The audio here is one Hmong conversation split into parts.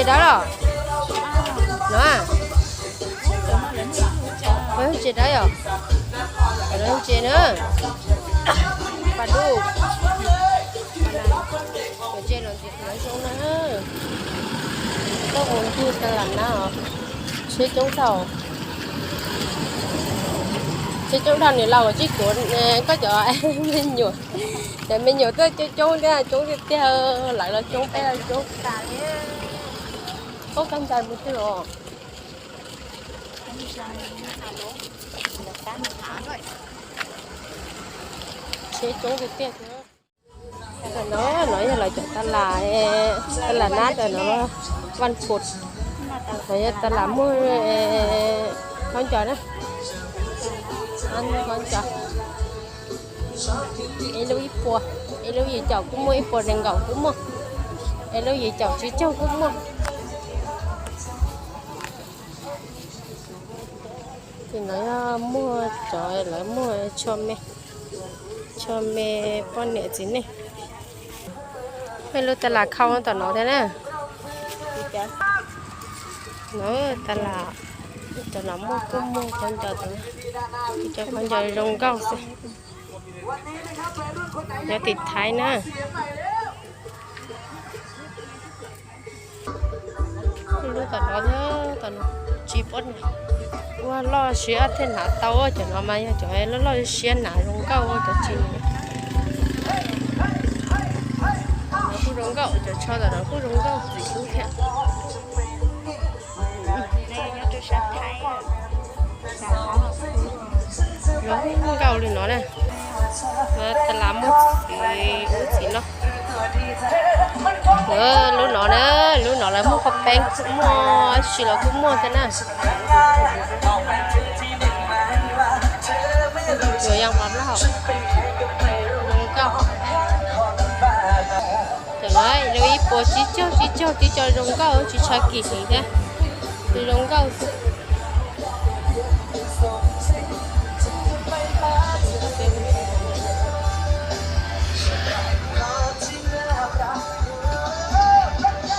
Dawb los? No, tsev dawb yom? Tsev na, pas dub, tsev los ntxim qab zoo na. Koj mus ncig ta lam na, tsheb coob dhau. Tsheb coob dhau, niam laus tsib kuv, koj cov me nyuam, cov me nyuam tuaj coob coob thiab, coob tiag tiag, lawv los coob, peb los coob. Koj kab ntsais mus twg os? Tsheb coob tiag tiag. No, no yog lawv cov tas las, tas las nab tas no, Vaj Pus. No yog tas las muag khaub ncaws na, khaub ncaws. Ib lub ib puas, ib lub yim caum kuj muaj, ib puas nees nkaum kuj muaj, ib lub yim caum tsib caug kuj muaj. Ces no yog muag cov lawv muag tsho me, tsho me poj niam txiv neej. Muaj lub tas las khau tom no thiab na. No tas las, cov no muag kuj muag khaub ncaws, cov khaub ncaws zoo nkauj xwb. Nyob tim Thaib na. Lub tom no thiab tom no tsis paub, ua loj siab thiaj hnav tau, cov no mas yog cov loj loj siab hnav zoo nkauj cov tsis. No kuj zoo nkauj, cov tsho tom no kuj zoo nkauj txim kub thiab. Zoo nkauj li no na. Tas las muag txiv, lub txiv loj. Lub no na, lub no lawv muag qhov peeb, muag si los kuj muag thiab na. Yuav yog qhov loj, zoo nkauj. Cov no ib puas tsib caug, tsib caug, tsib caug zoo nkauj, tsis tshav kim heev thiab, zoo nkauj xwb.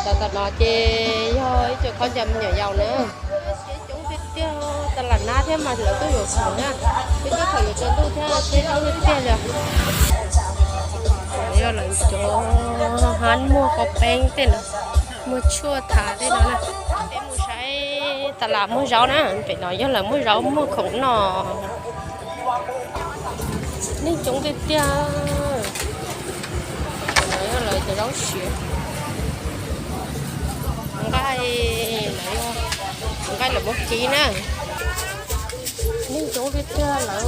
Cov tom no ces yog ib co khaub ncaws me nyuam yaus na. Tsheb coob tiag tiag, tas las nab thiab mas lawv tuaj yuav khoom na. Twb txog thaum yuav tsaus ntuj thiab, tsheb coob tiag tiag li. Yog lawv cov hab muag qhov peeb tej no, muag tshuaj thav tej no na. Peb mus saib tas las muag zaub na, pem no yog lawv muag zaub muag khoom noj. Neeg coob tiag tiag. No yog lawv cov zaub siav, nqaij, nqaij lawv muab kib na. Neeg coob tiag tiag lawm.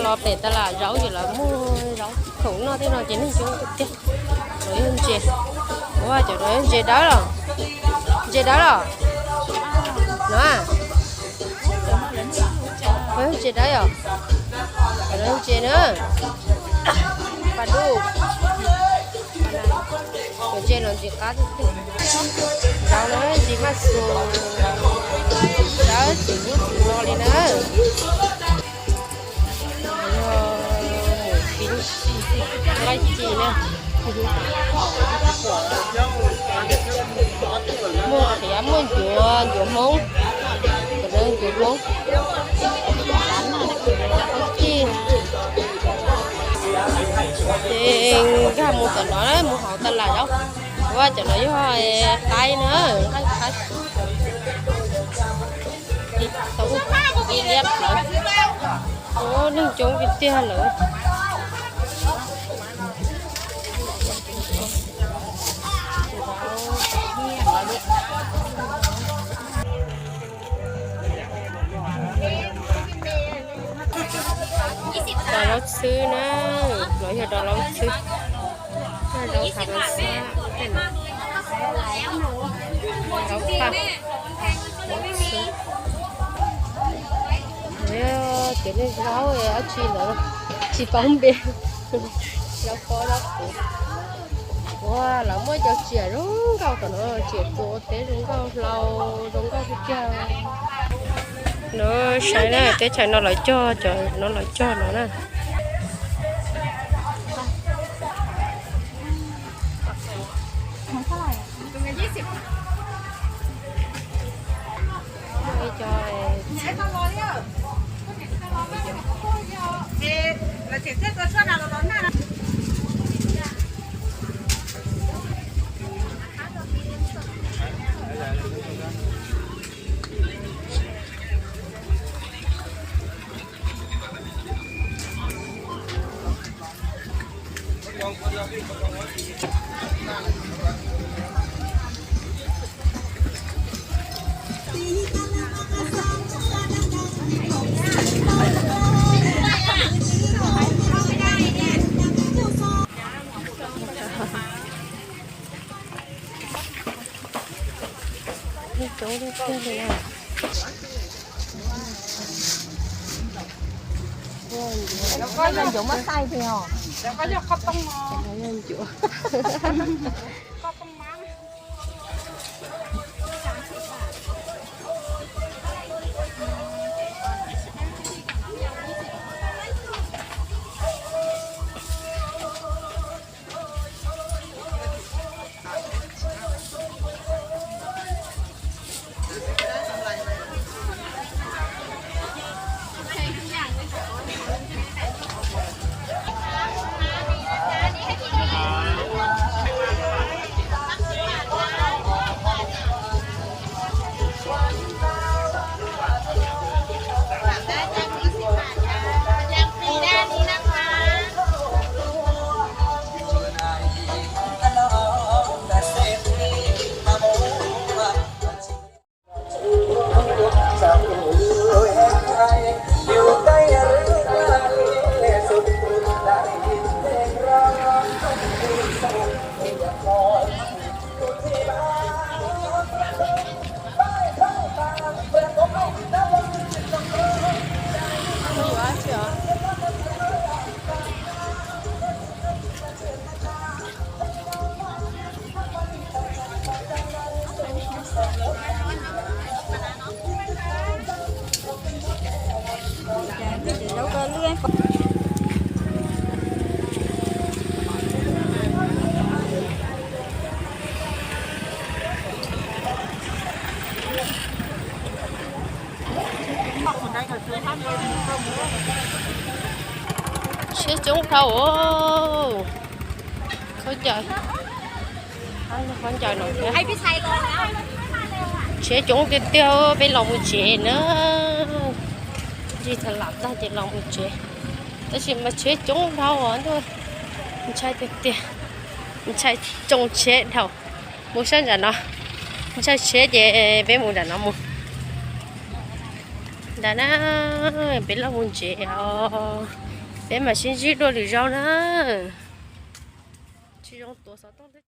Los pem tas las zaub ces lawv muag zaub khoom noj tej no ces neeg coob tiag tiag. Lawv yog ntses, ua cov no yog ntses dawb los? Ntses dawb los? No, ntses dawb yom? Cov no ntses na, pas dub, cov ntses no ntxim qab tiag tiag. Zaub na ntsis maj xus, dawb txim lub txim no li na. Yog mus kib nqaij ci na. Muaj qhiav muaj ncuav, ncuav Hmoob, cov no ncuav Hmoob. Qab ci. Ces nkag mus tom no, mus hauv tas las zaub. Ua cov no yog qaib na, nqaij qaib. Tau ib liab plawv. Ua neeg coob tiag tiag lawm. Rau laub txhwb na, no yog rau laub txhwb. Zaub thav pas xab, zaub paj, zaub txhwb. Cov nej zaub dab tsi ntawd tsis paub npe. Zaub pob zaub puv. Ua lawv muaj cov tsiaj zoo nkauj tom no, tsiaj txua teb zoo nkauj, hlau zoo nkauj tiag tiag. No saib na, teb chaws no lawv cog, cov no lawv cog no na. Koj yog ncuav muab xaij tiag os. Yog ncuav. Tsheb coob dhau os. Khaub ncaws, khaub ncaws no thiab. Tsheb coob tiag tiag, peb los mus tsev na. Ncig tag lam tag ces los mus tsev. Tab sis mas tsheb coob dhau os ntuj, ntshai tiag tiag, ntshai tsoo tsheb dhau. Mus sab nram no, ntshai tsheb ces peb mus nram no mus. Ntawm na, peb los mus tsev os, peb mam sib ntsib dua lwm zaus na. Tsis zoo tuav xov tooj.